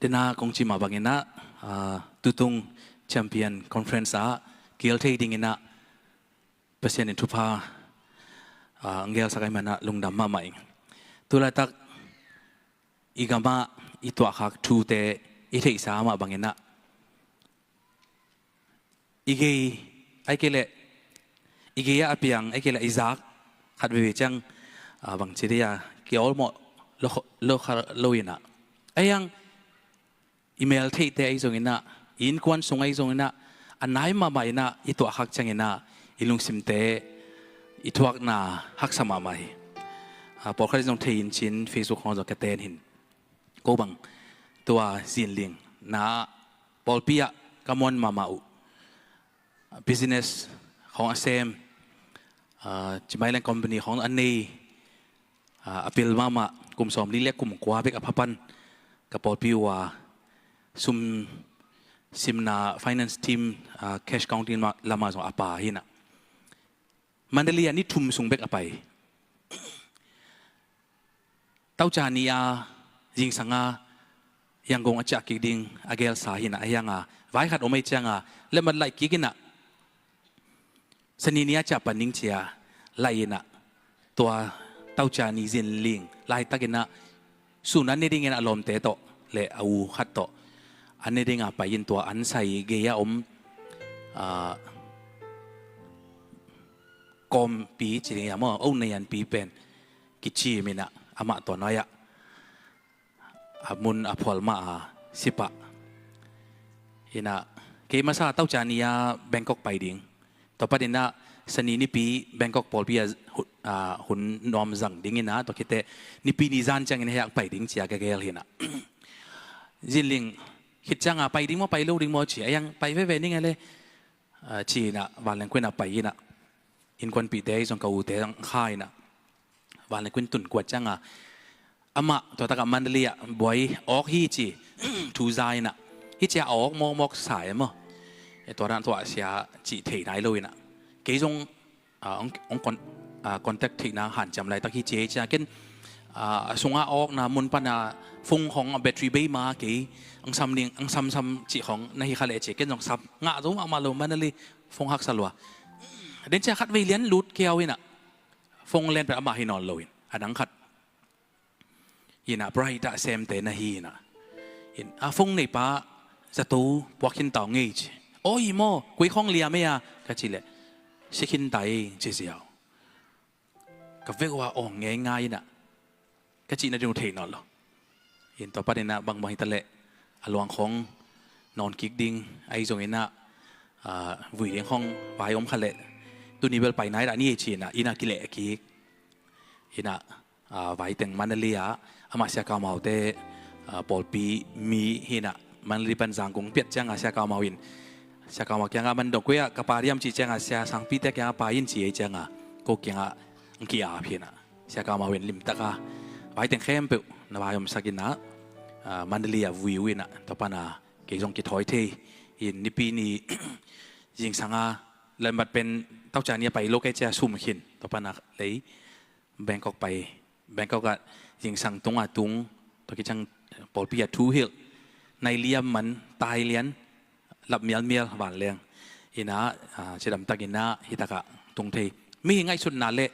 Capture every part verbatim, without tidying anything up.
Tena kong cih mah bangin ah, ah, tutung Champion Conference ah kigel thei dingin ah Pasian in thupha, ah, ang gelsak ahih manin ah lungdam mahmah ing. Tulaitak i gamah i tuahkhak thute i theihsa mah bangin ah i gei, ahih kei leh i gei ah a piang, ahih kei leh i zak khat veve ciang, ah, bangci dei a ki awlmawh lo, lo kha lo in ah. Ahi hang i mel theihte ahi zongin ah, i innkuan sung ahi zongin ah, a nai mahmah in ah i tuahkhak ciangin ah i lungsimte i thuakna haksa mahmah hi. Ah, pawlkhat in zong thei in ci-in Facebook khawng zong ka ten hi. Ko bang tua zinling na pawlpi ah ka muan mahmah uh, business khawng a sem, ah, ci mai leng company khawng a nei, ah, a pil mahmah, kum sawmli le kum kua bek a pha pan ka pawlpi uh a sum simna finance team, ah, cash counting ma-, lamah zong a pa hi in ah. Mandalay ah ni thum sung bek a pai. Tauca ni a zingsang a Yangon a ciah kik ding a gelsa hi in ah, ahi hang a vai khat om ahih ciang a letmat laih kik in ah, Sani ni a ciah pan ding ci-a laih in ah, tua Tauca ni zinling laitak in ah sun a ne dingin a lawmte tawh le a u khat tawh a ne ding a pai in, tua an sai gei a om, ah, kawmpi ci ding hiam aw, o nei an pi pen kicim in ah amah tua nuai ah a mun a phual mah a si pah. In ah kei masa Tauca ni a Bangkok pai ding, tua pan in ah Sani nipi Bangkok pawlpi ah hu-, ah, hun nuam zang ding in ah, tua khit teh Nipi ni zan ciangin hiah pai ding ci-a ka gel hi in ah. Zinling khit ciang a pai ding maw, pai lo ding maw ci, ahi hang pai veve ning e le, ah, ci in ah vanleng khuin ah pai in ah, innkuanpihte zong ka ute zong kha in ah vanleng khuin tun kuat ciang a, amah tua tak ah Mandalay ah buai awk hi ci thu za in ah, hi ci a awk mawkmawk sa e maw, e tua dan tua sia cih thei nai lo in ah, kei zong, ah, ong, ong con-, ah, contact theihna hanciam laitak hi ci e ci a, ken, ah, a sungah awkna mun pan a phone khawng a battery bei ma kei ang sam ding, ang samsam cih khawng na hi kha leh ci, ken zong sam ngah zo mahmah lo, Mandalay phone haksa lua. Den ci a khat vei lian lut kiau in ah phone len pen amah hi nawn lo in, a dang khat in ah bright a semte na hi in ah, in ah phone neipa zato puak khin ta ung ei ci. Aw hi maw, koi khawng liam ei a ka cih leh si khin ta ei ci ziau. Ka vek uh a awng ngeingai in ah ka cihna ding uh thei nawn lo. In tua pan in ah bangbang hi ta leh a luang khawng nawn kik ding ahi zongin ah, ah, vui ding khawng vai om kha leh tuni bel pai nai dah ni ei ci in ah, in ah kileh kik. In ah, ah, vai teng Mandalay ah amah Sia Kau Mau te, ah, pawlpi mi hi in ah, Mandalay pan Zangkong piat ciang a Sia Kau Mau in, Sia Kau Mau kiang ah man dong koi ah ka pai diam ci ciang a, Sia Sangpi te kiang ah pai in ci ei ciang a, ko kiang ah ang ki-ap hi in ah, Sia Kau Mau in limtak a vai teng khempeuh na vai omsak in ah, ah, Mandalay ah vui uh in ah, tua pan a kei zong kithawi thei in, Nipi ni zingsang a letmat pen Tauca ni a pai lo kei ci a sum khin, tua pan a lei Bangkok pai, Bangkok ah zingsang tung a tung, tua khit ciang pawlpi ah thu hilh, nai liam man, tai lian, lap mialmial vanleng in ah, ah, cidam tak in ah hi tak ah tung thei. Mihing ngaihsutna le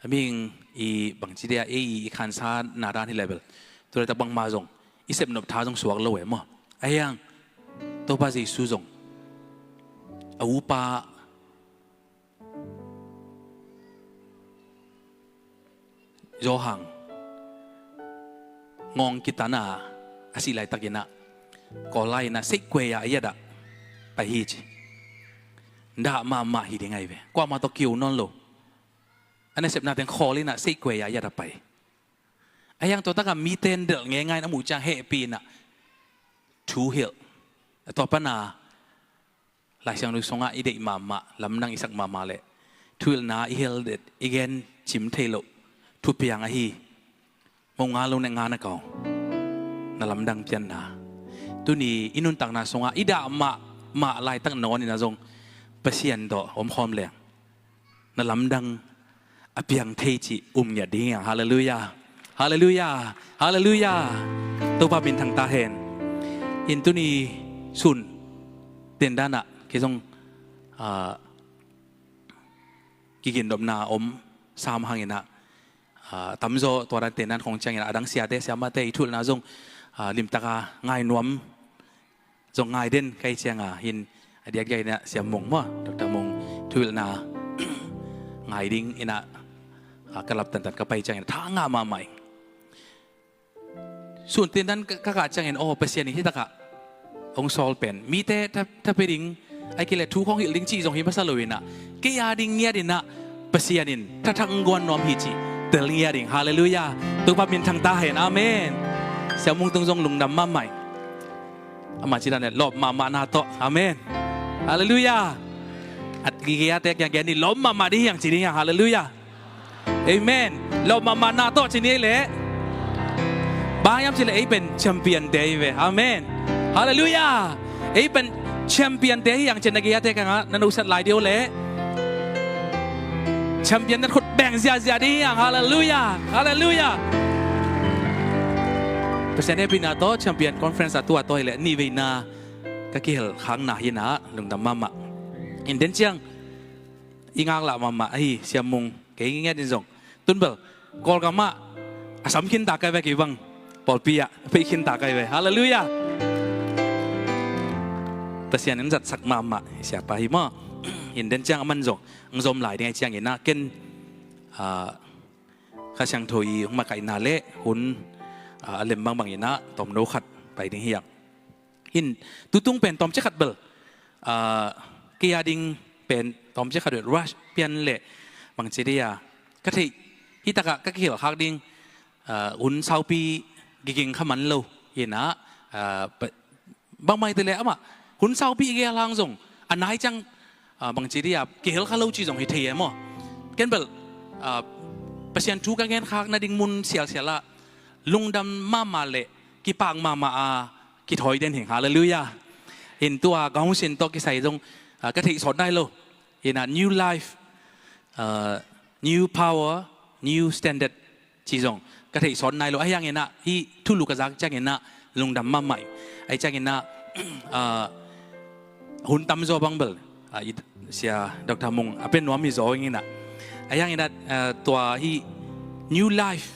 mihing i bangci dei a, ei i khansana dan hi leh bel tu laitak bangmah zong i sep nop tha zong suak lo e maw. Ahi hang Topa Jesu zong a upa Johan ngawng kitan a a sih laitak in ah, Kawl lai in ah seihkuai a a yat ah pai hi ci. Dah mahmah hi ding ahi ve. Kuamah tawh kio nawn lo. A nasepna teng khawl in ah seihkuai a a yat ah pai. Ahi hang tua tak ah mite in delh ngeingai in a muh ciang hehpih in ah thu hilh. Tua pan a Lai Siangtho sungah i deih mahmah, lamdang i sak mahmah leh thuhilhna i hel det, i gen cim theih loh thupiang ahi. Mo nga lo ne nga na kau, na lamdang pianna. Tuni i nuntakna sungah i dah mahmah laitak nawn in ah zong Pasian tawh omkhawm leng na lamdang a piang thei cih um ngiat ding hi hang. Halleluiah. Halleluiah. Halleluiah. Topa min thang ta hen. In tuni sun tendanah kei zong, ah, kigindopna om sam hanginah, ah, tamzaw tua dan tendan khong cianginah adang siate siamate i thuhilhna zong, ah, limtaka ngai nuam zong ngai den ka hih cianga hin a diakdiakinah Siam Mung maw, Doctor Mung thuhilhna ngai dinginah, ah, ka lap tantan ka pai cianginah tha ngah mahmah ing. Sun tendan ka, ka kah ciangin aw Pasian in hitakah hong sawl pen mite tha, tha pia ding, ai kei leh thu khong hilh ding cih zong hi masa loinah kei a ding ngiatinah Pasian in thathak hong guan nuam hi cih tel ngiat ding. Halleluiah. Topa minthang ta hen. Amen. Siam Mung tung zong lungdam mahmah ing. Ama cidan leh lawp mahmahna tawh. Amen. Halleluiah. A kigeate kiang gen ni, lawp mahmah ding hiang ci ding hiang. Halleluiah. Amen. Lawp mahmahna tawh ci ni leh bang hiam ci leh ei pen champion te hi ve. Amen. Halleluiah. Ei pen champion te hiang ci na geate kiangah na nusat lai dih uh leh champion na khut beng ziahziah ding hiang. Halleluiah. Halleluiah. Pasian hehpihna tawh champion conference a tua tawh hi leh nihveina ka kihel khakna hinah lungdam mahmah. In den ciang i ngaklah mahmah ahi Siam Mung kei ngiat in zong tunbel Kawlgamah a sam khinta kai ve kei bang pawlpi ah pei khinta kai ve. Halleluiah. Pasian in zatsak mahmah siapa hi maw. In den ciang a man zong ang zom lai ding ai cianginah ken, ah, Kha Siangtho i hong makaihna leh hun, ah, a lem bangbanginah tawmno khat pai ding hiang. In tutung pen tawmcik khat bel, ah, kei a ding pen tawmcik khat bel rush pian leh bangci dia ka theih hitakah ka kihel khak ding, ah, hun saupi giging kha man lo inah, ah, bangbang hi ta leh amah hun saupi i gel hang zong a nai ciang, ah, bangci dia kihel kha lo ci zong hi thei e maw. Ken bel, ah, Pasian thu ka gen khak nading mun sialsial ah lungdam mahmah leh kipak mahmah a kithawi den hing. Halleluiah. In tua gawng sin tawh kisai zong, ah, ka theih sawt nai lo inah new life, ah, new power, new standard ci zong ka theih sawt nai lo. Ahi hanginah hih thulu ka zak cianginah lungdam mahmah ing. Ahi cianginah, ah, hun tamzaw bang bel, ah, i, Sia Doctor Mung a pen nuam hi zaw inginah. Ahi hanginah, ah, tua hih new life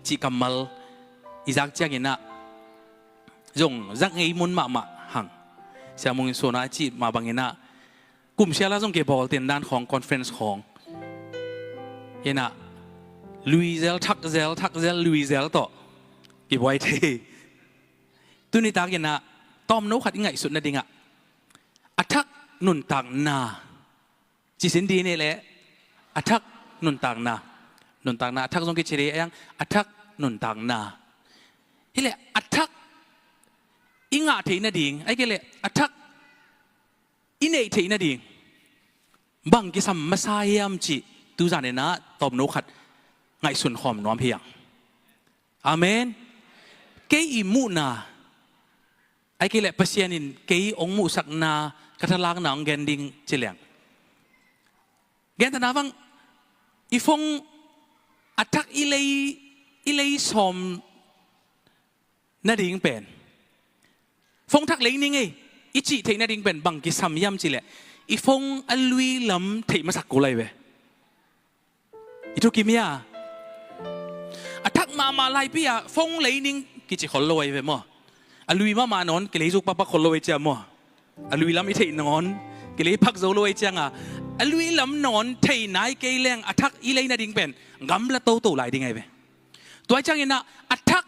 cih kammal i zak cianginah zong zak ngei mun mahmah hang. Sia Mung in suna a cih mah banginah kum siala zong kei bawl tendan khawng conference khawng inah lui zel thak zel thak zel lui zel tawh kibuai thei. Tuni takinah tawmno khat i ngaihsut nadingah a thak nuntakna ci sin di ni leh a thak nuntakna, nuntakna a thak zong kici di a yang a thak nuntakna. Hi leh a thak i ngah theih nading ai kei leh a thak i neih theih nading bang kisam masa hiam cih tuzan inah tawmno khat ngaihsun khawm nuam hiang. Amen. Kei i muhna ai kei leh Pasian in kei hong muhsakna ka thalakna hong gen ding ci leng gentana bang i phone a thak i lei, i lei sawm nading pen phone thak lei ning ei i cih theih nading pen bang kisam hiam ci leh i phone a lui lam theih masak kul ai ve. I thukim hia? A thak mahmah laipi ah phone lei ning kici khol lo ai ve maw. A lui mahmah nawn kilei zuk pakpak khol lo ai cia maw. A lui lam i theih nawn kilei pak zo lo ai cianga a lui lam nawn thei nai kei leng a thak i lei nading pen gamla toto lai ding ai ve. Tua cianginah a thak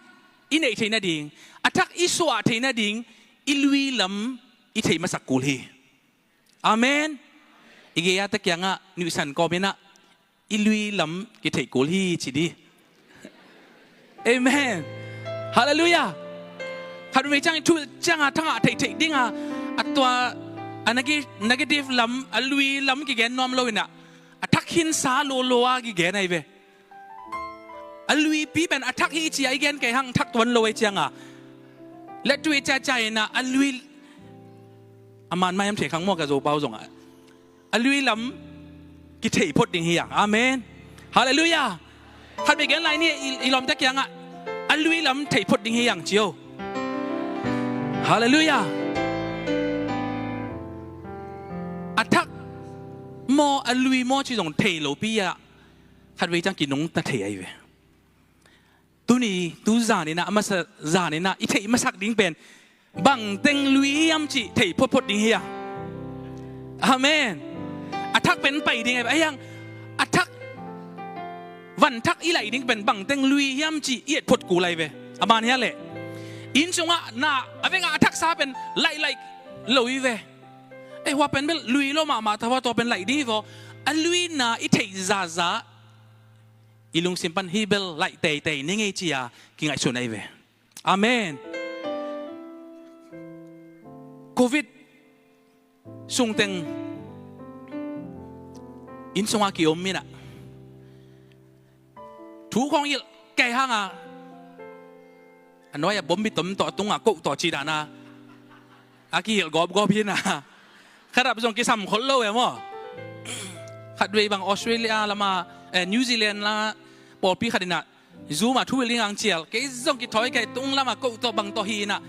i neih theih nading, a thak i suah theih nading i lui lam i theih masak kul hi. Amen. I gei a ta kiangah nuihsan kawminah i lui lam kitheih kul hi ci di. Amen. Halleluiah. Khat vei ciang i thu cianga thangah theihtheih dinga a tua a nagi-, negative lam a lui lam kigen nuam loinah a thak khinsa lolo a kigen ai ve. A luipi pen a thak hi cia i gen kei hang thak tuan lo ai cianga let tui ciacia inah a lui a man maiam thei khang maw ka Zopau zongah a lui lam kitheih phot ding hi ang. Amen. Halleluiah. Khat vei gen lai ni i, i lawmte kiangah a lui lam theih phot ding hi ang cio. Halleluiah. A thak maw, a lui maw cih zong thei lopi a, khatvei ciang kinungta thei ahi ve. Tuni, tu zaninah, a masa zaninah i theih masak ding pen bangteng lui hiam cih theih photphot ding hi a. Amen. A thak pen pai ding ahi ve. Ahiang a thak, van thak i laih ding pen bangteng lui hiam cih i et phot kul ahi ve. A man hiah leh inn sungah na a vengah a thaksa pen laih laih lo hi ve. Ei, hua pen bel lui lo mahmah ta, hua tua pen laih ding hi vaw. A luina i theih zaza i lungsim pan hi bel laih teitei ni ngei ci-a kingaihsun ahi ve. Amen. Covid sungteng inn sunga kiom inah thu khong ilh kei hanga, a nuai-ah bombi tom tawh, a tungah koh tawh cih dana a kihilh gawpgawp hi inah. Khatrap zong kisam khol lo e maw. Khatvei bang Australia lama, eh, New Zealand la pawlpi khat inah Zoom ah thu vil ding ang cial, kei zong kithawi kei, tung lamah koh tawh bang tawh hi inah.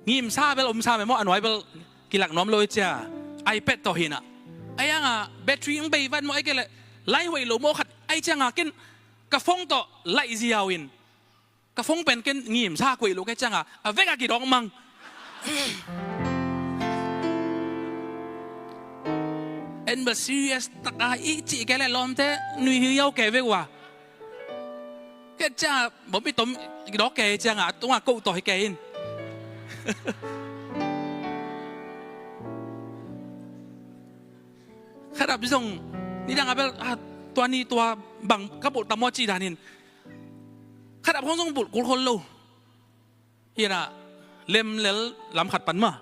Ngimsa bel omsa me maw, a nuai bel kilak nuam lo i cia, iPad tawh hi inah. Ahianga battery ng bei vat maw, ai kei leh lai hoih lo maw khat ai cianga ken ka phone tawh laih ziau in, ka phone pen ken ngimsa koih lo kei cianga a vengah kidawk mang. En bel serious taka i cih kei leh lawmte nui hi yau kei vek ua. Kei cianga bombi tom kidawk kei cianga a tungah koh tawh hi kei in. Khatrap zong nidang a bel, ah, tua ni tua bang ka bulh ta maw cih danin khatrap khong zong bulh kul khol lo. Inah lemlel lam khat pan mah.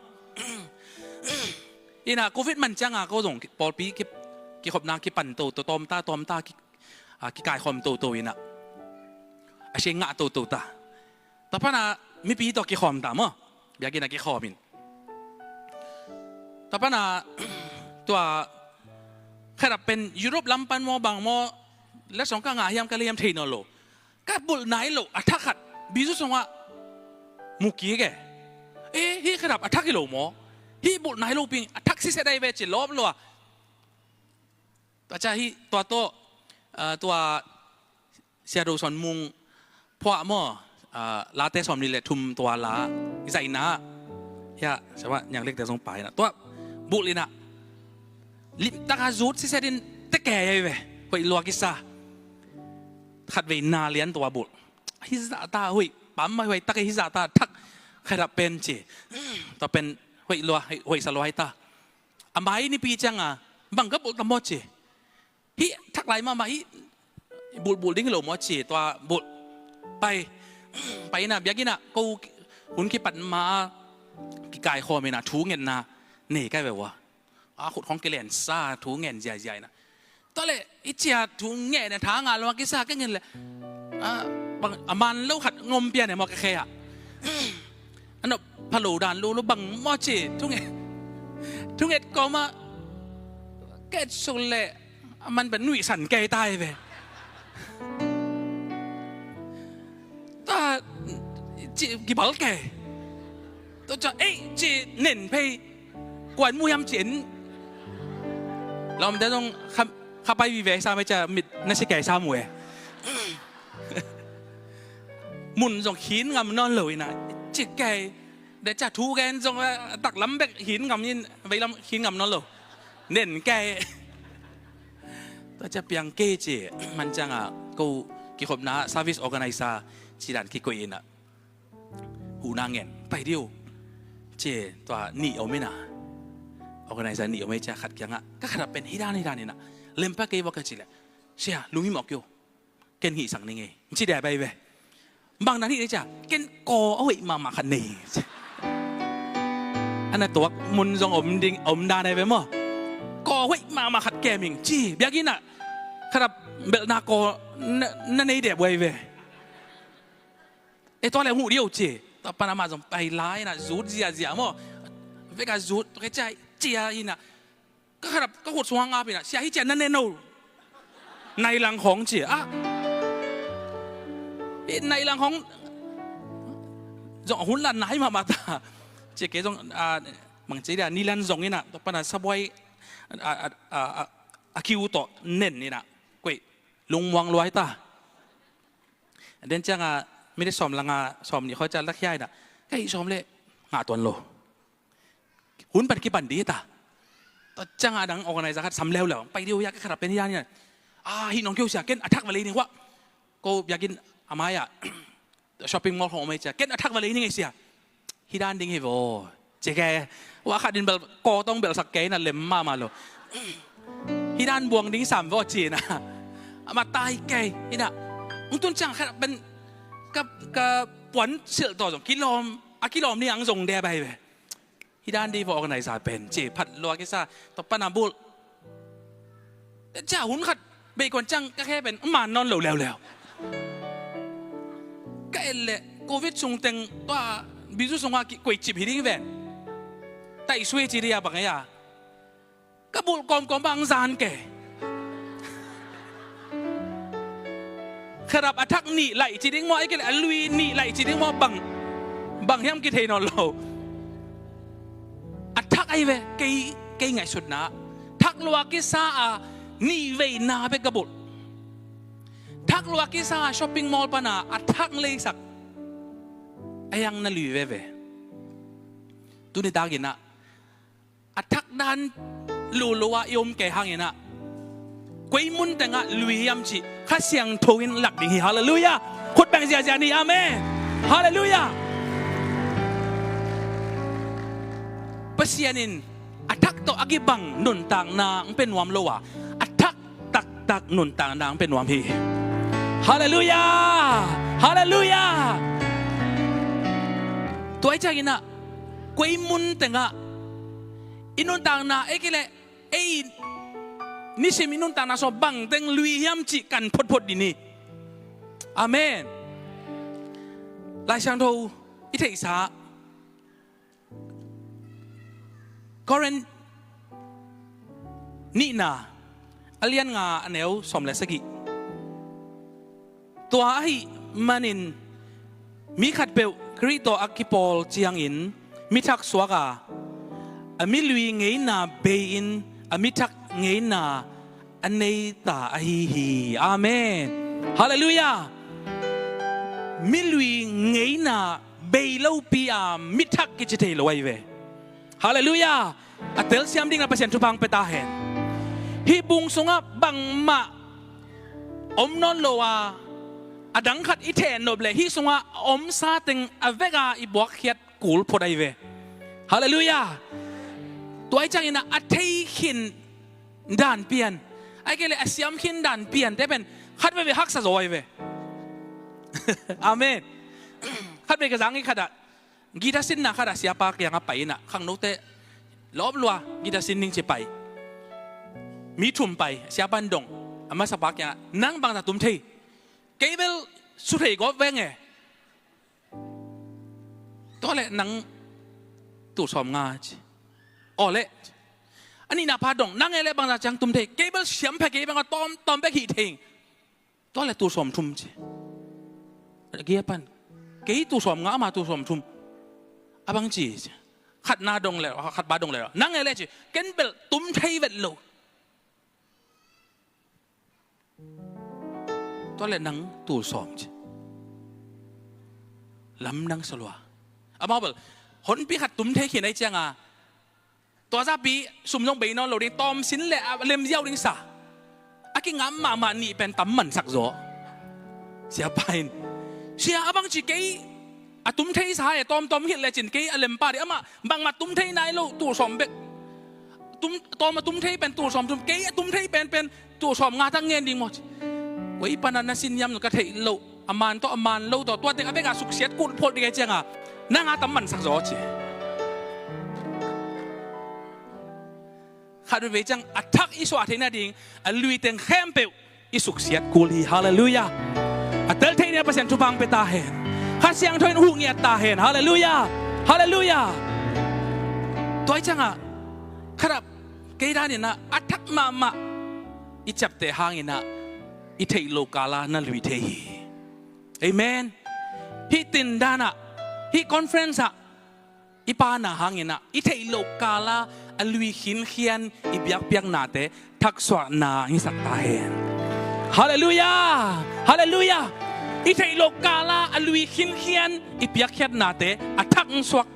Inah Covid man cianga ko zong pawlpi ki, kikhopna kipan toto, tawmta tawmta ki, ah, kikaikhawm toto inah a sia ngah toto ta. Tua pana mipi tawh kikhawm ta maw. Biakinn ah kikhawm in. Tua pana tua khatrap pen Europe lam pan maw bang maw, letsong ka ngah hiam ka lei hiam thei nawn lo. Ka bulh nai lo a thak khat bizu sungah mu kik e. Eh, hih khatrap a thak hi lo maw. Hih bulh nai lo ping a thak siset ahi ve ci lawp lo a. Tua cia hih tua tawh, ah, tua Sia Do Suan Mung phuah maw, ah, Late sawmnih le thum tua la i zaihna. Hiah, sia Niang Lekte zong pai inah tua bulh inah limtaka zut siset in teke ahi ve. Hoih lua kisa. Khatvei na lian tua bulh. Hizahta hoih pam mah hoih tak hizahta thak khatrap pen ci. Tua pen hoih lua, hoih sa lua hi ta. A mai nipi cianga bang ka bulh ta maw ci. Hih thak lai mahmah hih bulhbulh ding hi lo maw ci, tua bulh pai. Pai inah biakinn ah ko hun kipat ma a kikaikhawm inah thu ngetna nei kai ve ua. A khut khong kilensa thu ngen ziazia inah. Tua leh i cia thu ngen a tha ngah lo a kisa ka ngen leh, ah, bang a man lo khat ngom pian e maw ka khe ah. A nop phalo dan lo lo bang maw ci thu nget, thu nget kawmah ka et suk leh a man pen nuihsan kei ta hi ve. Ta ci kibal kei. Tua cia ei ci nen phei kuan mu hiam ci en. Lawmte zong kha, kha pai vive sa mai cia mit na si kei sa mu e. Mun zong khin ngam nawn lo inah ci kei. De cia thu gen zong a taklam bek khin ngam in veilam khin ngam nawn lo. Nen kei. Tua cia piang kei ci man cianga ko kikhopna service organizer ci dan kikoih inah huhna ngen pai diu ci tua nih om inah. Organizer nih om ei cia khat kiangah ka khat a pen hi dan hi dan inah lempa kei vua ka ci leh sia lunghimawh kei uh. Ken hihsak ning ei ci deh bai ve. Bang dan hih ni cia ken kaw a hoih mahmah khat nei. A na tuak mun zong om ding om dan ai ve maw. Kaw a hoih mahmah khat kem ing ci biakinn ah khat a belhna kaw na nei deh buai ve. E tua le huh diau ci. Tua pan amah zong pai lai na zut ziazia maw. Vek a zut tua kei cia cia hi na. Ka kharap ka khut sung a ngap hi na sia hi cia na ne no. Nai lang khong ci a. Nai lang khong zong a hun lan nai mahmah ta. Cia kei zong, ah, mangci dia nilan zong inah, tua pana sabuai, ah, ah, ah, ah, a kiu tawh nen inah, kuih lungmuang luai ta. Den cianga minit sawm langa sawm nih khawng ciang lakhia inah, ka hih sawm leh ngah tuan lo. Hun pan kipan di ta. Tua cianga a dang organizer khat sam leuleu, pai diu ya, ka kharap pen hi dan inah. Ah, hih nong kiu sia, ken a thak va lei ning wah. Ko biakinn a mai-ah shopping mall khong om ei cia, ken a thak va lei ning ei sia. Hi dan ding hi vaw. Cia kei, wah khat in bel kawtong belsak kei inah lem mahmah lo. Hi dan buang ding sam vaw ci inah. Amah tai kei inah. Ung tun ciang khat pen ka, ka puan silh tawh zong kilawm, a kilawm ni ang zong de bai ve. Hi dan di vaw organizer pen ci phat lua kisa, tua pana bulh. Cia hun khat beikuan ciang ka khe pen man nawn lo leuleu. Ka et leh covid sung teng tua bizu sungah ki-, kuai cip hi ding ven. Taih sui ci dia bang ei a. Ka bulh kawmkawm bang zan kei. Kharap a thak nih laih ci ding maw, ei kei leh a lui nih laih ci ding maw, bang, bang hiam kithei nawn lo. A thak ahi ve, kei, kei ngaihsutna. Thak lua kisa a nih veina bek ka bulh. Thak lua kisa a shopping mall pana a thak leisak. A hiang na lui veve. Tuni takinah a thak dan lolo ah i om kei hanginah, koi mun tengah lui hiam cih Kha Siangtho in lak ding hi. Halleluiah. Khut beng ziahziah ni. Amen. Halleluiah. Pasian in a thak tawh a kibang nuntakna hong pia nuam lo a, a thak taktak nuntakna hong pia nuam hi. Halleluiah. Halleluiah. Tua hi cianginah koi mun tengah i nuntakna, ei kei leh ei nisim i nuntakna sung bangteng lui hiam cih kan photphot dih ni. Amen. Lai Siangtho i theihsa Korin nihna a lian nga a neu sawm le sagih. Tua ahih manin mi khatpeuh Khrih tawh a kipawl ciangin mi thak suak a, a mi lui ngeina bei-in a mi thak ngeina a nei ta ahi hi. Amen. Halleluiah. Mi lui ngeina bei lopi a mi thak kici thei lo ahi ve. Halleluiah. A telsiam dingin a Pasian thupha hong pia ta hen. Hih bung sungah bangmah om nawn lo a, a dang khat i theh nop leh hih sungah a omsa teng a veka i buakkhiat kul phot ahi ve. Halleluiah. Tua hi cianginah a thei khin dan pian, ahih kei leh a siam khin dan piante pen khat veve haksa zaw ahi ve. Amen. Khat veve ka zang hi khatah guitar sinna khatah siapa kiangah pai inah khangnote lawp lua guitar sin ning ci pai. Mi thum pai, siapa in dong, a masapa kiangah, nang bangzah tum thei? Kei bel su thei gawp veng e. Tua leh nang tul sawm nga ci. Aw leh. A nihna pa dong, nang e leh bangzah ciang tum thei? Kei bel siam pha kei bangah tawmtawm bek hih thei. Tua leh tul sawm thum ci. A gia pan, kei tul sawm nga, ama tul sawm thum. A bang ci ci. Khatna dong leh, khatpa dong leh, nang e leh ci. Ken bel tum thei vet lo. Tua leh nang tul sawm ci. Lamdang sa lua. Amau bel honpi khat tum thei khin ahih cianga, tua zahpi sum zong bei nawn lo ding, tawm sin leh a lem ziau ding sa. A kingam mahmah nih pen tam mansak zaw. Siapa in, sia, a bang ci kei a tum thei sa e, tawmtawm hilh lecin kei a lem pah ding. Amah bangmah tum thei nai lo, tul sawm bek. Tum, tawm a tum thei pen tul sawm thum, kei a tum thei penpen tul sawm nga tak ngen ding maw ci. Koi pana na sin hiam zong ka theih loh. A man tawh a man lo tawh tua teng a vekah suksiat kulh phot ding ahih cianga nang a tam mansak zaw ci. Khat veve ciang a thak i suah theih nading a lui teng khempeuh i suksiat kul hi. Halleluiah. A tel theih ni a Pasian thupha hong pia ta hen. Kha Siangtho in huh ngiat ta hen. Halleluiah. Halleluiah. Tua hi ciangah khatah kei daninah a thak mahmah i ciapteh hanginah i theih loh kala na lui thei hi. Amen. Hih tin danah Hih conference ah i pana hanginah i theih loh kala a lui khinkhian i biakpiaknate thaksuahna hisak ta hen. Halleluiah. Halleluiah. I theih loh kala a lui khinkhian i piakkhiatnate a thaksuak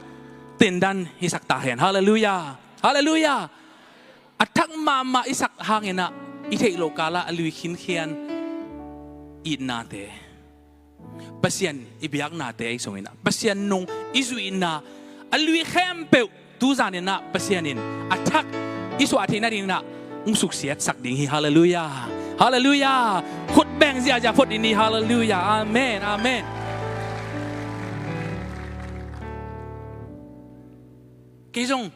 tendan hisak ta hen. Halleluiah. Halleluiah. A thak mahmah i sak hanginah i theih loh kala a lui khinkhian itnate, Pasian i biaknate ahi zonginah Pasian nung i zuihna a lui khempeuh tuzaninah Pasian in a thak i suah theihna dinginah hong suksiatsak ding hi. Halleluiah. Halleluiah. Khut beng ziahziah phot ding hi. Halleluiah. Amen. Amen. Kei zong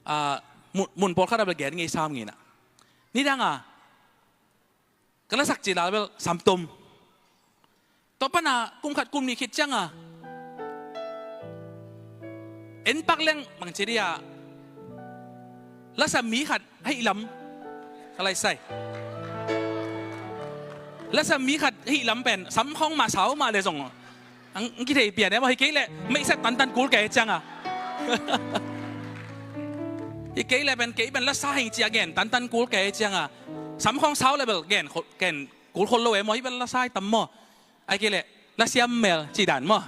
ah, mun, mun pawlkhat a bel gen ngei sam nginah. Nidanga ka lasak cila bel samtom. Tua pana kum khat kum nih khit cianga en pak leng bangci dia lasa mi khat hei lam ka laisai. Lasa mi khat hei lam pen samkhong mah sau mah le zong ang kithei pian e maw, hi kei leh meihsat tantan kul kei cianga. Hi kei leh pen kei pen lasa hing cia gen tantan kul kei cianga. Samkhong sau le bel gen kul khol lo e maw, hi bel lasa hi tam maw. Ai kei leh lasiam mel ci dan maw.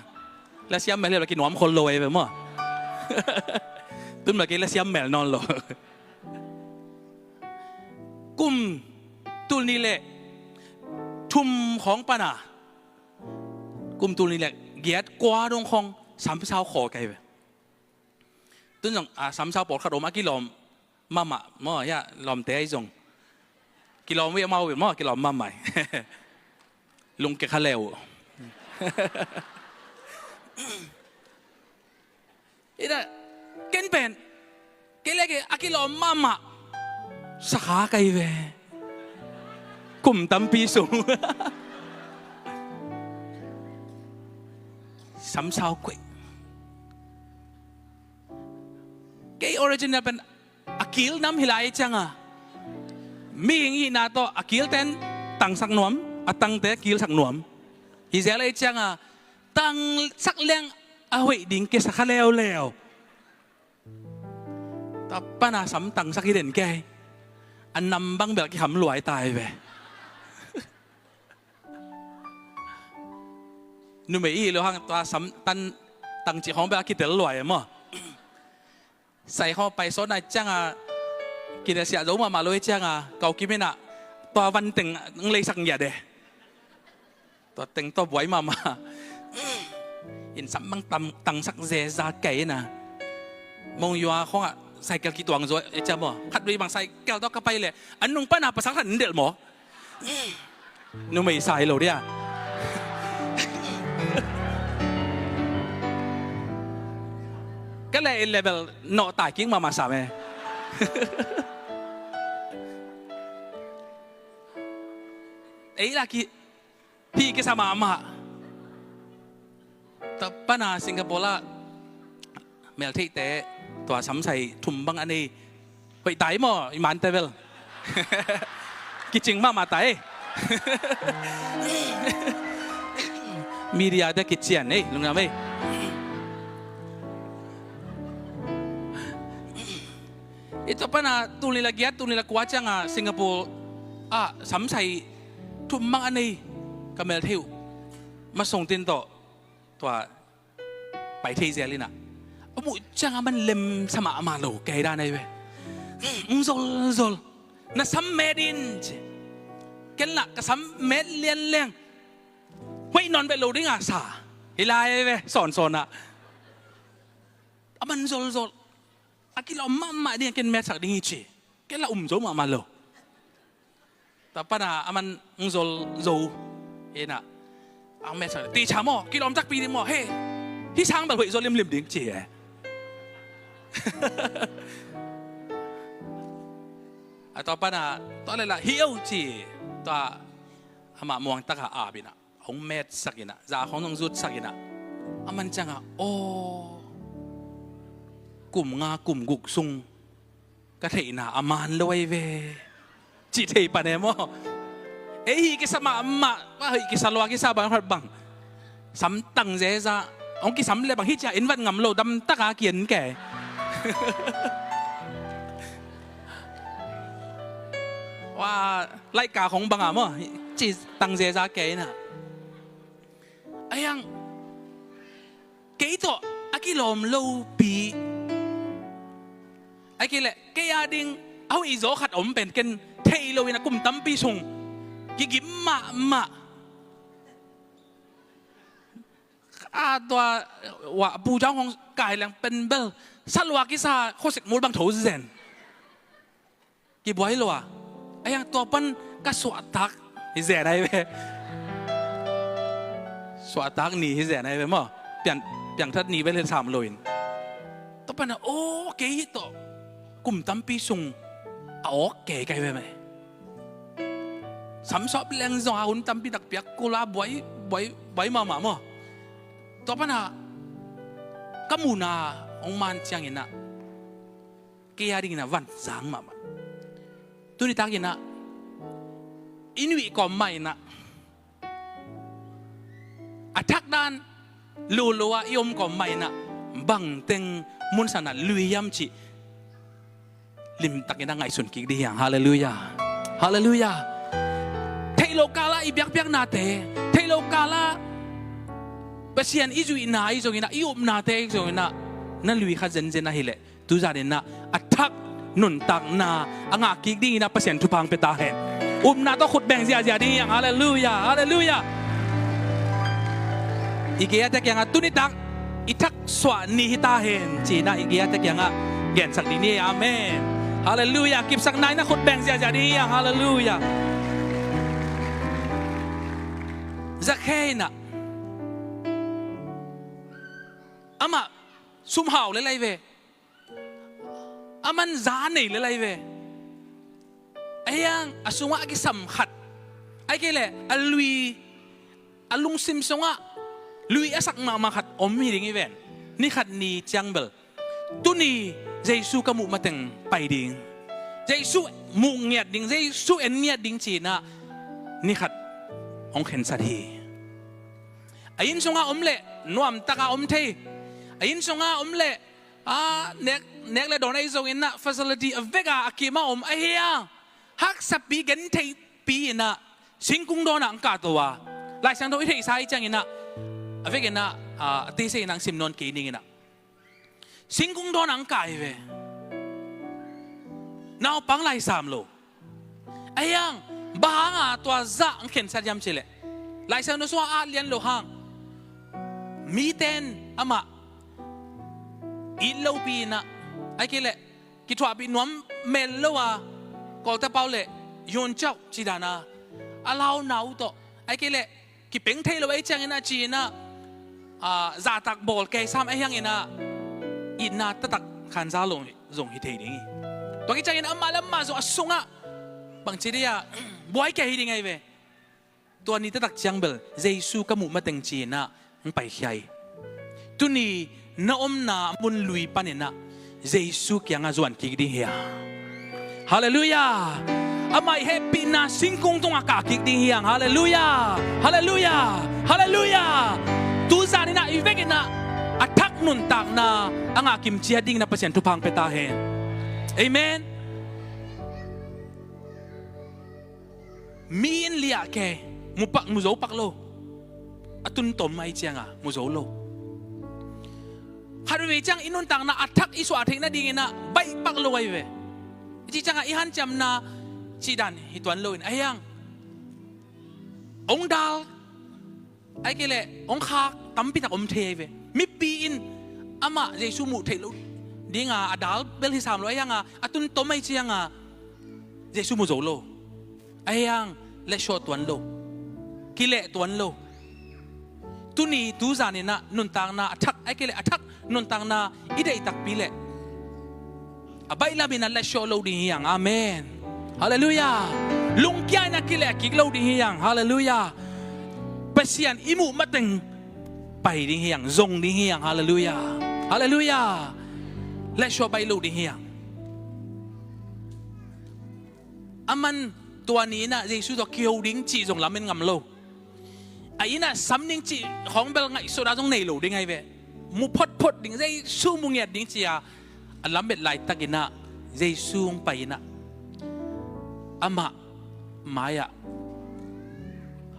Lasiam mel hi bel kinuam khol lo e bel maw. Tun bel kei lasiam mel nawn lo. Kum tul nih le thum khawng pana kum tul nih le giat kua dong khawng samsau khaw kai ve. Tun zong a samsau pawlkhat om a kilawm mahmah maw, ya lawmte ahi zong kilawm ve mau ve maw, kilawm mahmah. Lungke kha leu. Ina ken pen kei le kei a kilawm mahmah sakha kai ve. Kum tampi sung samsau kuai. Kei original pen a kil nam hi lai cianga mihing hihna tawh a kilten tangsak nuam, a tangte kilsak nuam. Hi zel ei cianga tangsak leng a hoih ding kesa kha leuleu. Tua pana sam tangsak hi den kei. A nam bang bel kiham luai tai ve. Numei i lo hang tua sam tan tangcik hong bel a kitel luai e maw. Sai khaw pai sawt nai cianga kidasiah zo mahmah lo i cianga kau kiminah tua van teng ng leisak ngiat e. Tua teng tua buai mahmah. In sam bang tangsak zeza kei ina. Mong yua khawngah cycle kituang zo e cia maw. Khat vei bang cycle tawh ka pai leh an nung pana pasal khat in delh maw. Numei sai lo dia. Ka le in level nawh tai king mahmah sam e. Ei laki hi kisa mahmah. Tua pana Singapore ah meltheihte tua samsai thum bang a nei. Hoih tai maw i mante bel. Kicing mahmah tai. Media te kician ei lungdam ei. I tua pana tulnila giat tulnila kua cianga Singapore ah samsai thum bang a nei ka meltheih uh. Masong tin tawh tua pai thei zel inah a muh cianga man lemsa mahmah lo kei dan ahi ve. Ng zolzol na sam met in ci. Ken lah ka sam met lianleng hoih nawn beh lo dinga sa hi lai ve sawnsawnah. A man zolzol a kilawm mahmah ding a ken metsak ding hi ci. Ken lah um zo mahmah lo. Tua pana a man ng zol zo inah ang metsak ding ti ca maw kilawm takpi ding maw he. Hi sang bel hoih zo limlim ding ci e. A tua pana tua lelah hi o ci. Tua amah muangtaka apinah hong metsak inah za khawng hong zutsak inah a man ciangah aw kum nga kum guk sung ka theihna a man lo ahi ve. Cih thei pan e maw. Ei hi kisa mahmah a hi kisa lua kisa bang khat bang samtang zeza. hong kisam le bang hi cia in vat ngam lo, damtaka kian ke. Wa, laika khong banga maw, ci tang zeza ke ina. Ayang, kei tawh a kilawm lopi. Ai kei leh kei a ding a hoih zaw khat om pen ken thei lo ina, kum tampi sung kigim mahmah. A tua, wa, pu jang hong kai leng pen bel salua kisa khosik mul bang tho zen. Kibuai lo a. Ayang tua pan ka suahtak hi zen ai ve. Suahtak ni hi zen ai ve maw. Piang, piangthat ni bel hi sam lo in. Tua pan a, o, kei hi tawh kum tampi sung a awk kei kai ve mai. Samsawp leng zong a hun tampi tak piak kula buai, buai, buai mahmah maw. Tua pan a ka muhna hong man ciangin a kei a dingin a van zang mahmah. Tuni takin a i nuih kawm mah in a, a thak dan lolo a i om kawm mah in a, bangteng munsan a lui hiam cih limtakin a ngaihsun kik ding hiang. Halleluiah. Halleluiah. Theih lo kala i biakpiaknate, theih lo kala Pasian i zuihna i zongin a, i upnate i zongin a, na lui kha zenzen ahileh tu zanin a, a thak nuntakna a ngah kik dingin a Pasian thupha hong pia ta hen. Upna tawh khut beng ziahziah ding hiang. Halleluiah. Halleluiah. I gei a tek kiangah tuni tak i thak suah ni hi ta hen ci-in a i gei a tek kiangah gensak ding ni. Amen. Halleluiah. Kipsakna in a khut beng ziahziah ding hiang. Halleluiah. Zakhei in a, amah sumhau lel ai ve. Aman za nei lel ai ve. Ahiang a sungah a kisam khat, ai kei leh a lui, a lungsim sungah lui a sak mahmah khat om hi ding hi ven. Ni khat ni ciang bel, tuni Jesu ka muh mateng pai ding, Jesu muh ngiat ding, Jesu en ngiat ding ci-in a ni khat hong khensat hi. A inn sungah om leh nuamtaka om thei. A inn sungah om leh, a, nek, nek le dawn ahi zongin a facility a vek a, a kim a om ahi a, haksapi gentheihpi in a singkung dawn ah ang kah to a. Laisiangtho i theihsa ahi ciangin a, a vekin a, a, a teisei in ang sim nawn kei ning in a, singkung dawn ang kah hi ve. Naupang lai sam lo. Ahiang, bang hanga tua zah ang khensat hiam cih leh, Laisiangtho sungah a lian lo hang, miten amah it lopi in a, ai kei leh kithuahpih nuam mel lo a, Kawlte pau leh yuncauh ci dan a, a launa uh tawh, ai kei leh kipeng thei lo ahi ciangin a ci-in a, a, zahtak bawl kei sam ahiangin a, itna taktak khanza lo zong hi thei ding hi. Tua kiciangin amah le amah zong a sungah bangci dih a buai kei hi ding ahi ve. Tua ni taktak ciang bel Jesu ka muh mateng ci-in a hong paikhia hi. Tuni na omna mun lui panin a Jesu kiangah zuan kik ding hi a. Halleluiah. Amah i hehpihna singkung tungah kah kik ding hi ang. Halleluiah. Halleluiah. Halleluiah. Tu zanin a i vekin a, a thak nuntakna a ngah kimciat dingin a Pasian thupha hong pia ta hen. Amen. Mi in liah kei, mu pak, mu zo pak lo. A tun tom ahi cianga mu zo lo. Khat veivei ciang i nuntakna a thak i suah theih nadingin a baih pak lo ahi ve. I cih cianga i hanciamna cih dan hi tuan loin ahiang, hong dal, ai kei leh hong khak tampi tak om thei ahi ve. Mipi in amah Jesu muh theih lo dinga a dal bel hi sam lo ahianga, a tun tom ahi cianga Jesu mu zo lo. Ahiang, lehsuah tuan lo, kileh tuan lo. Tuni tu zanin a nuntakna a thak, ai kei leh a thak nuntakna i deih takpi leh a baih lamin a lehsuah lo ding hi ang. Amen. Halleluiah. Lungkia in a kileh kik lo ding hi ang. Halleluiah. Pasian i muh mateng pai ding hi ang, zong ding hi ang. Halleluiah. Halleluiah. Lehsuah baih lo ding hi ang. Aman tua ni in a Jesu tawh kiho ding cih zong lamen ngam lo. A inn ah sam ding cih khawng bel ngaihsutna zong nei lo ding ahi ve. mu photphot ding, Jesu mu ngiat ding ci-a a lamet laitakin ah Jesu hong pai in ah amah mai-ah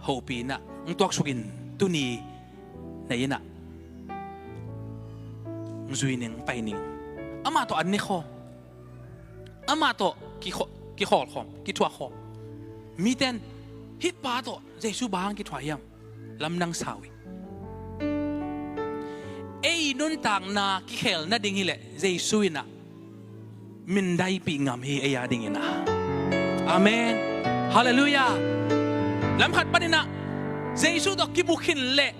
hopih in ah hong tuaksuk in tuni na inn ah hong zui ning, hong pai ning. Amah tawh an ne khawm, amah tawh kikhaw-, kikhawl khawm, kithuah khawm. Mite in hih pa tawh Jesu bang kithuah hiam? Lamdang sa uh hi. Ei nuntakna kikhel nading hileh Jesu in ah mindaipih ngam hi, ei a dingin ah. Amen. Halleluiah. Lamkhat panin ah Jesu tawh kimu khin leh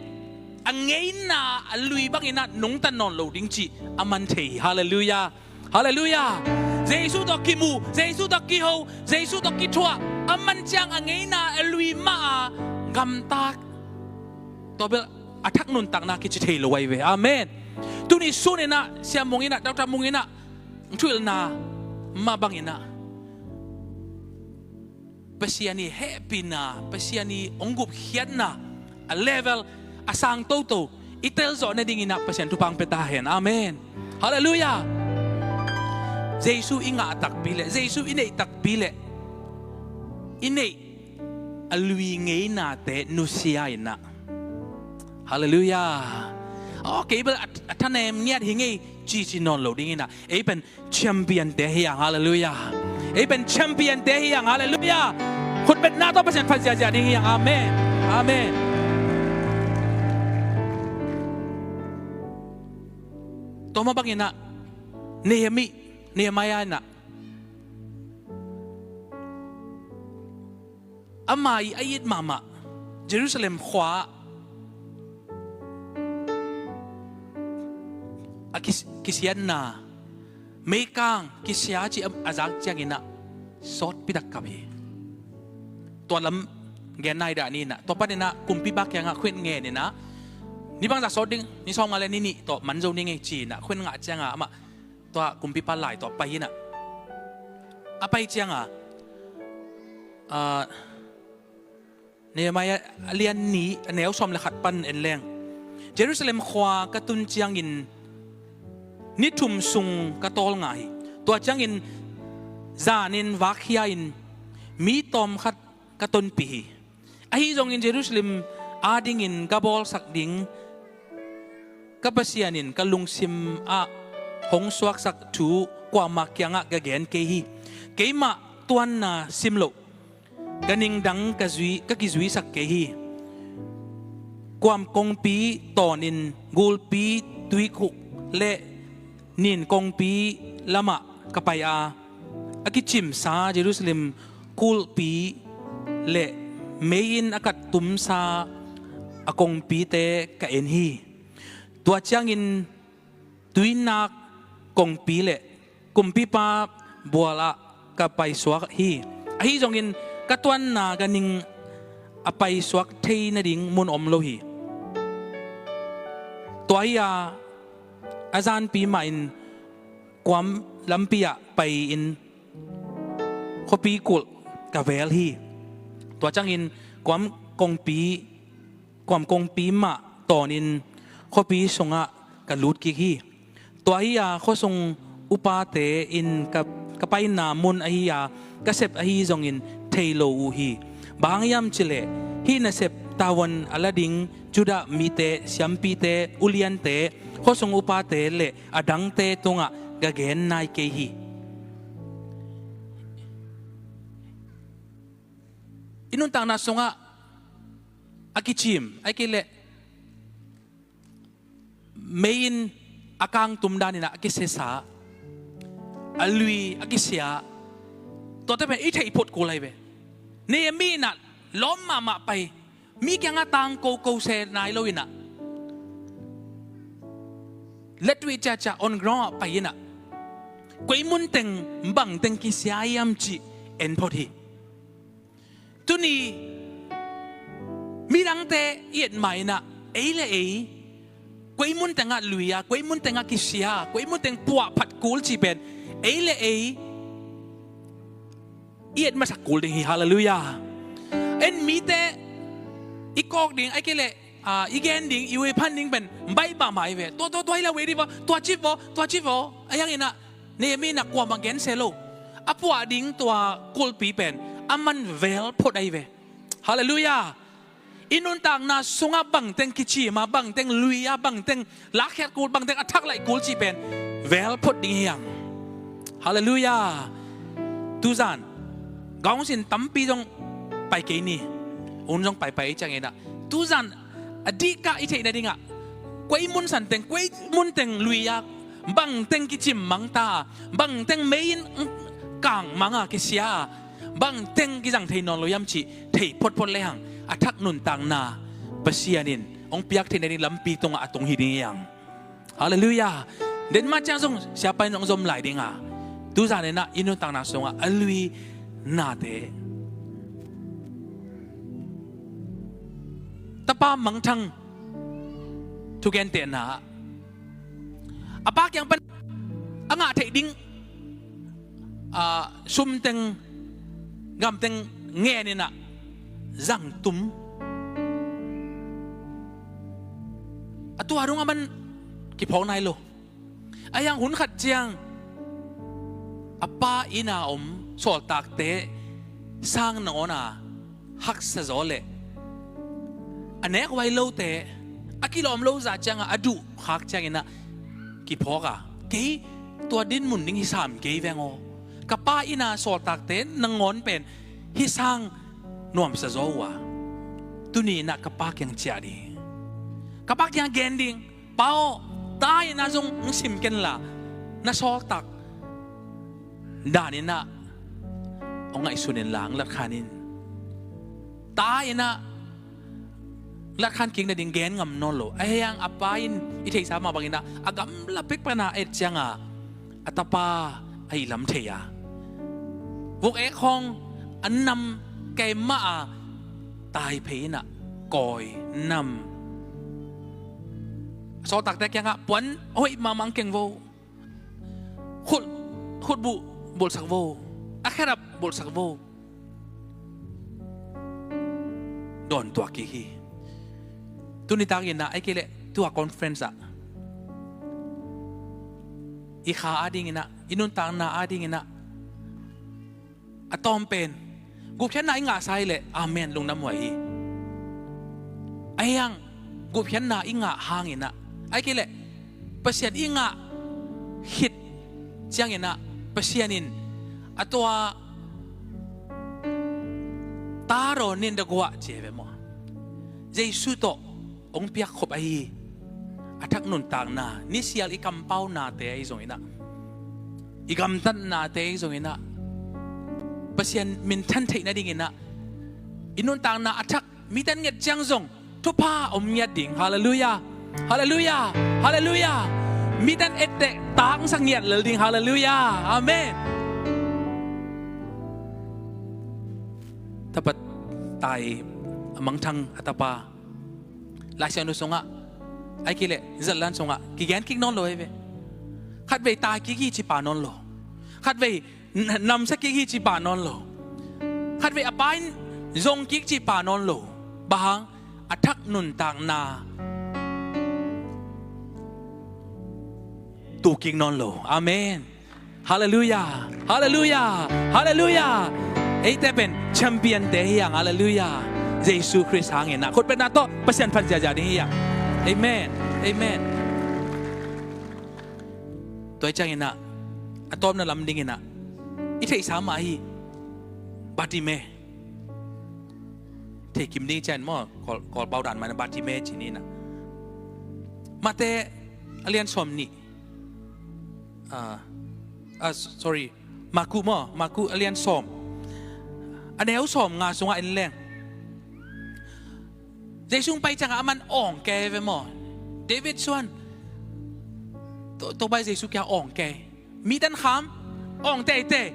a ngeina a lui bangin ah nungta nawn lo ding cih a man thei hi. Halleluiah. Halleluiah. Jesu tawh kimu, Jesu tawh kiho, Jesu tawh kithuah a man ciang a ngeina a lui mah a gamta, tua bel a thak nuntakna kici thei lo ahi ve. Amen. Tuni sun in ah Sia Mung in ah, Doctor Mung in ah thuhilhna mah bangin ah Pasian i hehpihna, Pasian i hong gupkhiatna a level a sang toto i telzawh nadingin ah Pasian thupha hong pia ta hen. Amen. Halleluiah. Jesu i ngah takpi leh, Jesu i neih takpi leh i neih a lui ngeinate nusia in ah, halleluiah, okay, bel a, a thanem ngiat hi ngei cici nawn lo dingin ah ei pen champion-te hi hang. Halleluiah. Ei pen champion-te hi hang. Halleluiah. Khutbetna tawh Pasian phat ziahziah ding hi hang. Amen. Amen. Tua mah bangin ah Nehemi-, Nehemiah in ah ama i a it mahmah Jerusalem khua a kis-, kisiatna, meikang kisia cih a, a zak ciangin ah sawtpi tak kap hi. Tua lam gen nai dah ni in ah, tua panin ah kumpipa kiangah khuit ngen in ah, ni bangzah sawt ding, ni sawmnga le ni nih tawh man zo ni ngei ci in ah khuit ngah ciangah amah tua kumpipa lai tawh pai in ah, a pai ciangah, ah, Nehemiah a lian nih a neu sawm le khat pan en leng, Jerusalem khua ka tun ciangin ni thum sung ka tawlnga hi. Tua ciangin zanin vakkhia-in mi tawmkhat ka tonpih hi. Ahi zongin Jerusalem adingin ka bawlsak ding ka Pasian in ka lungsim ah hong suaksak thu kuamah kiangah ka gen kei hi. Keimah tuanna sim loh ka ningdang ka zui, ka kizuisak kei hi. Kuam kongpi tawnin gulpi tuikhuk le nin kongpi lamah ka pai a, a kicimsa Jerusalem kulhpi le mei-inn a kattumsa a kongpite ka en hi. Tua ciangin tuinak kongpi le kumpipa bualah ka paisuak hi. Ahi zongin ka tuanna ka ning a paisuak thei nading mun om lo hi. Tua hi-a a zanpi mahin kuam lampi ah pai-in khuapi kulh ka vel hi. Tua ciangin kuam kongpi, kuam kongpi mah tawnin khuapi sungah ka lut kik hi. Tua hi-a khuasung upate in ka, ka paina mun ahi-a ka sep ahi zongin thei lo uh hi. Bang hang hiam cih leh hih nasep tavuan a la ding Judah mite, siampite, uliante, khuasung upate le a dangte tungah ka gen nai kei hi. I nuntakna sungah a kicim, ahih kei leh mei-inn a kangtum danin ah a kisesa, a lui a kisia, tuate pen i theih phot kul ahi ve. Nehemiah in ah lawm mahmah pai, mi kiangah tangko ko se nai lo in ah, lettuih ciacia on ground ah pai in ah, koi munteng bangteng kisia hiam cih en phot hi. Tuni midangte i et ma in ah, ei le ei koi munteng ah lui a, koi munteng ah kisia, koi munteng puah phat kul cih pen ei le ei i et masak kul ding hi. Halleluiah. En mite i kawk ding, ahih kei leh ah, i gen ding, i uiphant ding pen baih mahmah hi ve. Tua, tua, tua hi lo ve dih vaw, tua cip vaw, tua cip vaw. A hiang inah Nehemiah inah kuamah gen se lo. A puah ding tua kulhpi pen aman velphot ahi ve. Halleluiah. I nuntakna sungah bangteng kicim a, bangteng lui a, bangteng lakkhiat kul, bangteng a thak laih kul cih pen velphot ding hi hang. Halleluiah. Tuzan gaung sin tampi zong pai kei ni. Un zong paipai i ciang inah tuzan a dihkah i theih nadingah koi mun santeng, koi munteng lui a, bangteng kicim mangta a, bangteng mei in kang mang a, kisia a, bangteng kizang thei nawn lo hiam cih thei photphot lehang a thak nuntakna Pasian in hong piak theih nading lampi tungah a tung hi ding hi hang. Halleluiah. Denmah ciang zong siapa in hong zom lai ding a, tuzan inah i nuntakna sungah a lui nate, tapa mangthang thugentehna ah a pa kiang pan a ngah theih ding, ah, sumteng gamteng ngen inah zangtum a, tua dong a man kiphawk nai lo. A hiang hun khat ciang a pa inn a om sawltakte sang nangawn a haksa zaw leh a nek huai lote a kilawm lo zah ciangah a duh khak ciang inah kiphawk a, kei tua dinmun ding hi sam kei veng aw. Ka pa inn a sawltakte nangawn pen hi sang nuamsa zaw uh a, tuni inah ka pa kiang ciah ding, ka pa kiang gen ding. Pa aw, ta inah zong hong sim ken la, na sawltak dan inah hong ngaihsun in la, hong latkhan in. Ta inah latkhan kik nading gen ngam nawn lo. A hiang a pa in i theihsa mah bang inah a gamla pek pana et cianga a tapa a ihlam thei a, vuk ek khawng a nam kei mah a, tai phei inah kawi nam. Sawltakte kiangah puan hoih mahmah keng vo, khut, khutbuh bulhsak vo, a khedap bulhsak vo. Dawn tuak kik hi. Tuni tak inah, ahih kei leh tua conference ah i kha ading inah, i nuntakna ading inah a tawm pen gupkhiatna i ngahsa hi leh, amen, lungdam huai hi. A hiang gupkhiatna i ngah hang inah, ahih kei leh Pasian i ngah khit ciang inah Pasian in a tua ta dawn in da guah ci hi ve maw? Jesu tawh hong piak khop ahi a thak nuntakna, nisial i kampaunate ahi zong inah, i gamtatnate ahi zong inah, Pasian minthan theih nading inah i nuntakna a thak mite an nget ciang zong thupha om ngiat ding. Halleluiah. Halleluiah. Halleluiah. Mite an etteh taksak ngiat lel ding. Halleluiah. Amen. Tapa tai a mangthang a tapa Laisiangtho sungah, ahih kei leh zatlan sungah kigen kik nawn lo hi ve. Khatvei tai kik hi ci pah nawn lo. Khatvei n-, namsia kik hi ci pah nawn lo. Khatvei a pa in zong kik ci pah nawn lo. Bang hang? A thak nuntakna tu kik nawn lo. Amen. Halleluiah. Halleluiah. Halleluiah. Eite pen champion te hi hang. Halleluiah. Jesu Khrist hang inah khut beng na tawh Pasian phat ziahziah ding hi hang. Amen. Amen. Tua hi ciang inah a tawpna lam ding inah i theihsa mah hi. Bartimai. Thei kim ding ciang maw, Kawl, Kawlpau dan mah inah Bartimai ci ni inah. Mate a lian sawm nih. Ah, ah, s-, sorry. Maku maw, Maku a lian sawm, a neu sawm nga sungah en leng, Jesu hong pai ciangah aman awng kei ve maw? David suan. To, Topa Jesu kiang awng kei. Mite an kham, awng teitei.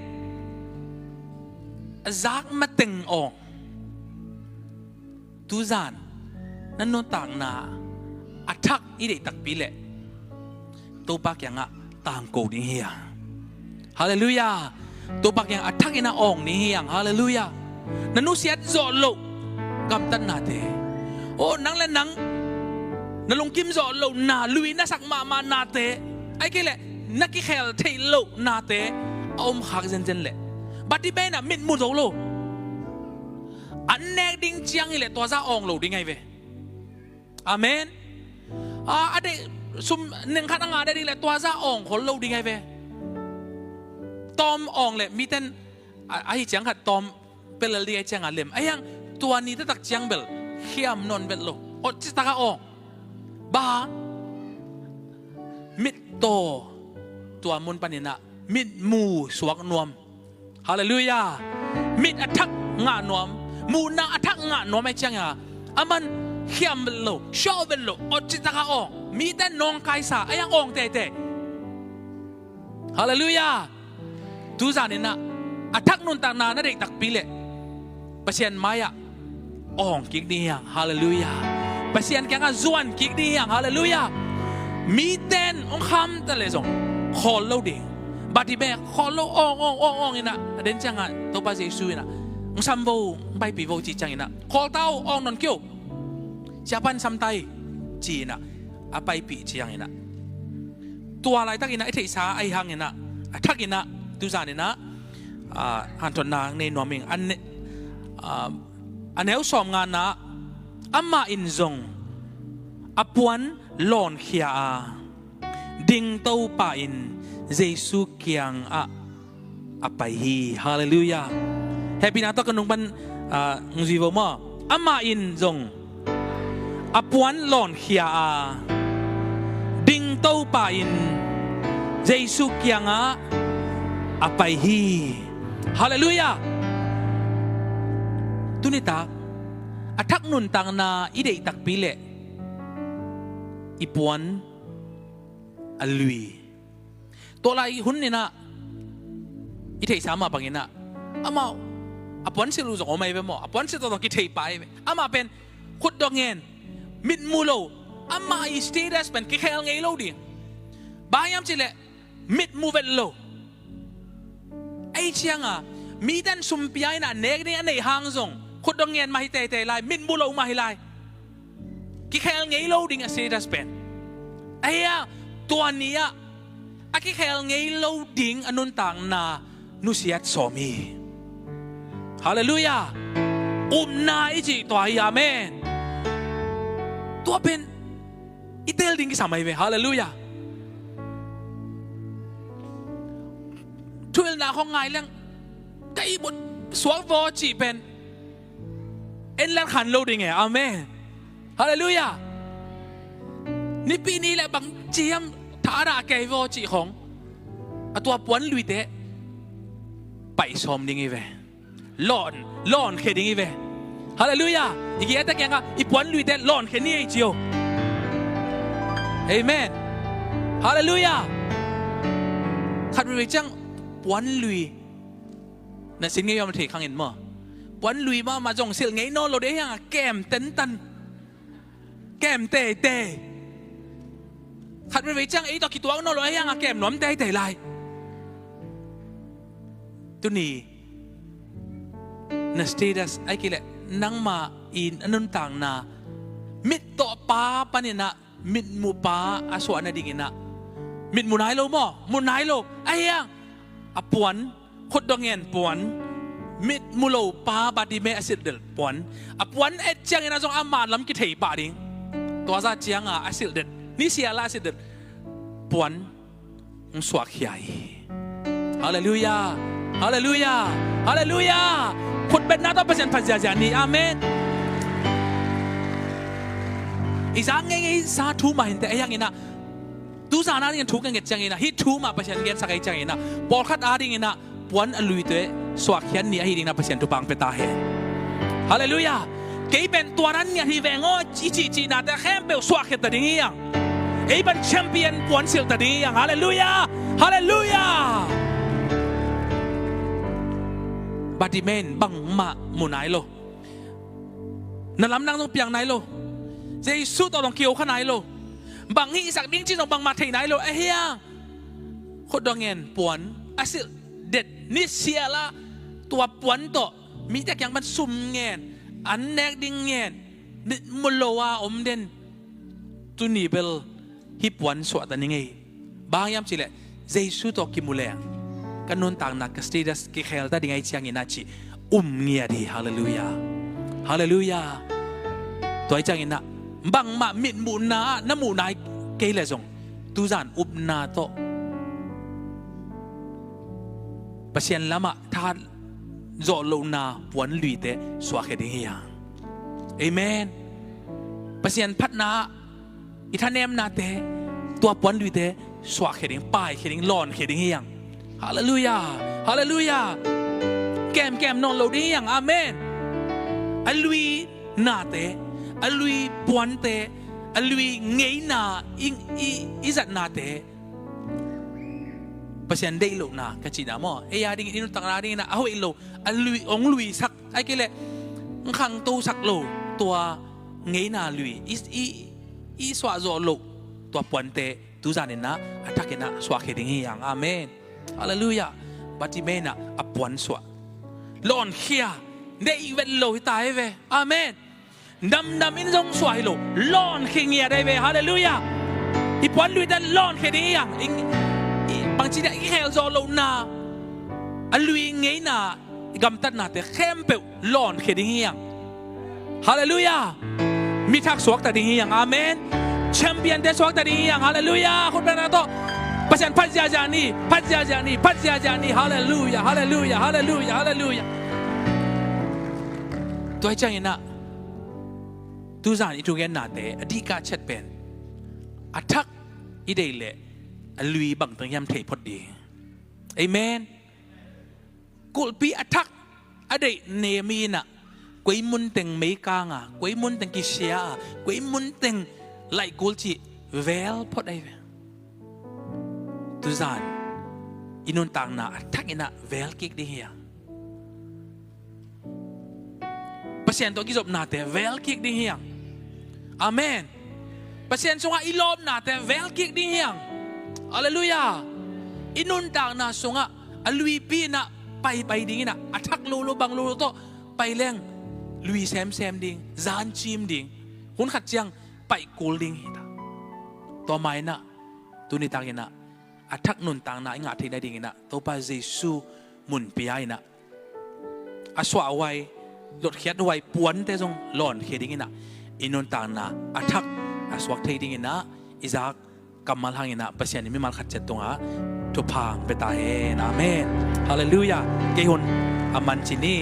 A zak mateng awng. Tuzan na nuntakna a thak i deih takpi leh Topa kiangah tangko ding hi hang. Halleluiah. Topa kiangah a thak inah awng ding hi hang. Halleluiah. Na nusiat zawh loh gamtatnate, oh, nang le nang na lungkim zawh lohna, lui na sak mahmah nate, ahih kei leh na kikhel theih loh nate a om khak zenzen leh, Bartimai in ah mitmu zo lo. An nek ding ciang hi leh tua zah awng lo ding ahi ve. Amen. A, a deih sum neng khat a ngah ding leh tua zah awng khol lo ding ahi ve. Tawm awng leh miten a, ahi ciang khat tawm pelel ding ahi ciang a lem. Ahi hang tua ni taktak ciang bel khiam nawn vet lo. Awt citak a awng. Bang hang? Mittaw tua mun panin ah mitmu suak nuam. Halleluiah. Mit a thak ngah nuam, muhna a thak ngah nuam ahi ciangin ah, aman khiam vet lo, suak vet lo, awt citak a awng, mite nawngkaisa, ahi hang awng teitei. Halleluiah. Tuzan in ah a thak nuntakna na deih takpi leh Pasian mai-ah awng kik ding hi hang. Halleluiah. Pasian kiangah zuan kik ding hi hang. Halleluiah. Miten hong kham ta leh zong khawl lo ding. Bartimai khawl lo, awng, awng, awng, awng in ah a den ciangah Topa Jesu in ah, hong sam vo, hong paipih vo, cih ciangin ah, khawl ta o, awng nawn kei o, siapa'n sam ta hi, ci-in ah a paipih ciangin ah, tua laitakin ah i theihsa ahi hangin ah, a thakin ah, tuzan in ah, ah, hanthotna nei nuam ing. A ne-, ah, a neu sawmngana, amah in zong a puan lawnkhia a, ding Topa in Jesu kiangah a pai hi. Halleluiah. Hehpihna tawh ka nung pan, ah, hong zui vo maw. Amah in zong a puan lawnkhia a, ding Topa in Jesu kiangah a pai hi. Halleluiah. Tuni tak a thak nuntakna i deih takpi leh i puan a lui. Tua lai hun in ah i theihsa mah bangin ah, amah a puansilh uh zong om ahi ve maw. A puansilh tawh zong kithei pah ahi ve. Amah pen khutdawh ngen, mitmu lo, amah i status pen kikhel ngei lo ding. Bang hiam cih leh mitmu vet lo. Ahi ciangah miten sum pia in ah nek ding a neih hang zong khutdawh ngen mah hi teitei lai, mitmu lo mah hi lai. Kikhel ngei lo ding a status pen. Ahi hang tua ni-ah a kikhel ngei lo ding a nuntakna nusiat sawm hi. Halleluiah. Upna i cih tua hi. Amen. Tua pen i tel ding kisam ahi ve. Halleluiah. Thuhilhna khong ngai leng ka ihmut suak vaw cih pen en lat khan lo ding e. Amen. Halleluiah. Nipi ni leh bang ci hiam, thadah kei vaw cih khong, a tua puan luite paih sawm ding hi ve. Lawn, lawnkhia ding hi ve. Halleluiah. I kiate kiangah i puan luite lawnkhia ni ei ci o. Amen. Halleluiah. Khat veivei ciang puan lui na sin ngei om thei khang in maw. Puan lui mahmah zong silh ngei nawn lo ding ahi hang a kem tentan, kem teitei. Khat veivei ciang ei tawh kituak nawn lo ahi hang a kem nuam teitei lai. Tuni na status ahih kei leh nangmah in a nuntakna mittaw pa panin ah mitmu pa a suah nadingin ah, mitmu nai lo maw, mu nai lo ahi hang a puan, khutdawh ngen puan, mitmu lo pa Bartimai a silh delh puan, a puan et ciangin ah zong amah lam kithei pah ding. Tua zah ciangah a silh delh, nisial ah a silh delh puan hong suakkhia hi. Halleluiah. Halleluiah. Halleluiah. Khutbetna tawh Pasian phat ziahziah ni. Amen. I zak ngeingei sa thu mah hi inteh, ahi hangin ah tuzan a dingin thu ka nget ciangin ah, hih thu mah Pasian gensak ahih ciangin ah, pawlkhat a dingin ah puan a luite suakkhia ni ahih dingin ah Pasian thupha hong pia ta hen. Halleluiah. Kei pen tua nan ngiat hi veng aw i cihcihnate khempeuh suakkhia ta ding hi hang. Ei pan champion puansilh ta ding hi hang. Halleluiah. Halleluiah. Bartimai in bangmah mu nai lo. Na lamdang zong piang nai lo. Jesu tawh zong kio kha nai lo. Bang hihsak ding cih zong bangmah thei nai lo. Ahi hang khutdawh ngen puan a silh det nisial ah tua puan tawh mite kiang pan sum ngen, an nek ding ngen, mitmu lo a om den tuni bel hih puan suahta ning ei. Bang hiam cihleh Jesu tawh kimu leng ka nuntakna, ka status kikhel ta ding ahih ciangin ah ci um ngiat hi. Halleluiah. Halleluiah. Tua ahih ciangin ah bangmah mitmuhna ah na muhna hi kei leh zong tuzan upna tawh Pasian lamah thahat zawh lohna puan luite suahkhia ding hi hang. Amen. Pasian phatna ah i thanemnate, tua puan luite suahkhia ding, paikhia ding, lawnkhia ding hi hang. Halleluiah. Halleluiah. Kemkem nawn lo ding hi hang. Amen. A lui nate, a lui puante, a lui ngeina i, i, i zatnate Pasian deih lohna ka cihna maw? Ei a dingin, i nuntakna dingin ah a hoih lo, a lui, hong luisak, ahih kei leh hong khangtosak lo tua ngeina lui i, i, i suahzawh loh tua puante tuzanin ah a thakin ah suahkhia ding hi hang. Amen. Halleluiah. Bartimei in ah a puan suah, lawnkhia, deih vet lo hi ta hi ve. Amen. Namnam in zong suah hi lo, lawnkhia ngiat ahi ve. Halleluiah. I puan luite lawnkhia ding hi hang. I, i, bangci dia i khel zawh lohna, a lui ngeina, i gamtatnate khempeuh lawnkhia ding hi hang. Halleluiah. Mi thak suakta ding hi hang. Amen. Championte suakta ding hi hang. Halleluiah. Khut bengna tawh Pasian phat ziahziah ni, phat ziahziah ni, phat ziahziah ni. Halleluiah. Halleluiah. Halleluiah. Halleluiah. Tua ahih ciangin ah tuzan i thugennate a dihkah ciat pen a thak i deih leh a lui bangteng hiam thei phot ding. Amen. Kulhpi a thak a deih Nehemiah in ah koi munteng meikang a, koi munteng kisia a, koi munteng laihkul cih vel phot ahi ve. Tuzan i nuntakna a thakin ah vel kik ding hi hang. Pasian tawh kizopnate vel kik ding hi hang. Amen. Pasian sungah i lawpnate vel kik ding hi hang. Halleluiah. I nuntakna sungah a luipi in ah paipai dingin ah a thak lolo bang lolo tawh pai leng lui semsem ding, zancim ding, hun khat ciang paih kul ding hi ta. Tua mah in ah tuni takin ah a thak nuntakna i ngah theih nadingin ah Topa Jesu mun pia in ah a suahhuai, lotkhiathuai puante zong lawnkhia dingin ah i nuntakna a thak a suak thei dingin ah i zak kammal hangin ah Pasian in mimal khat ciat tungah thupha pia ta hen. Amen. Halleluiah. Kei hun a man ci ni.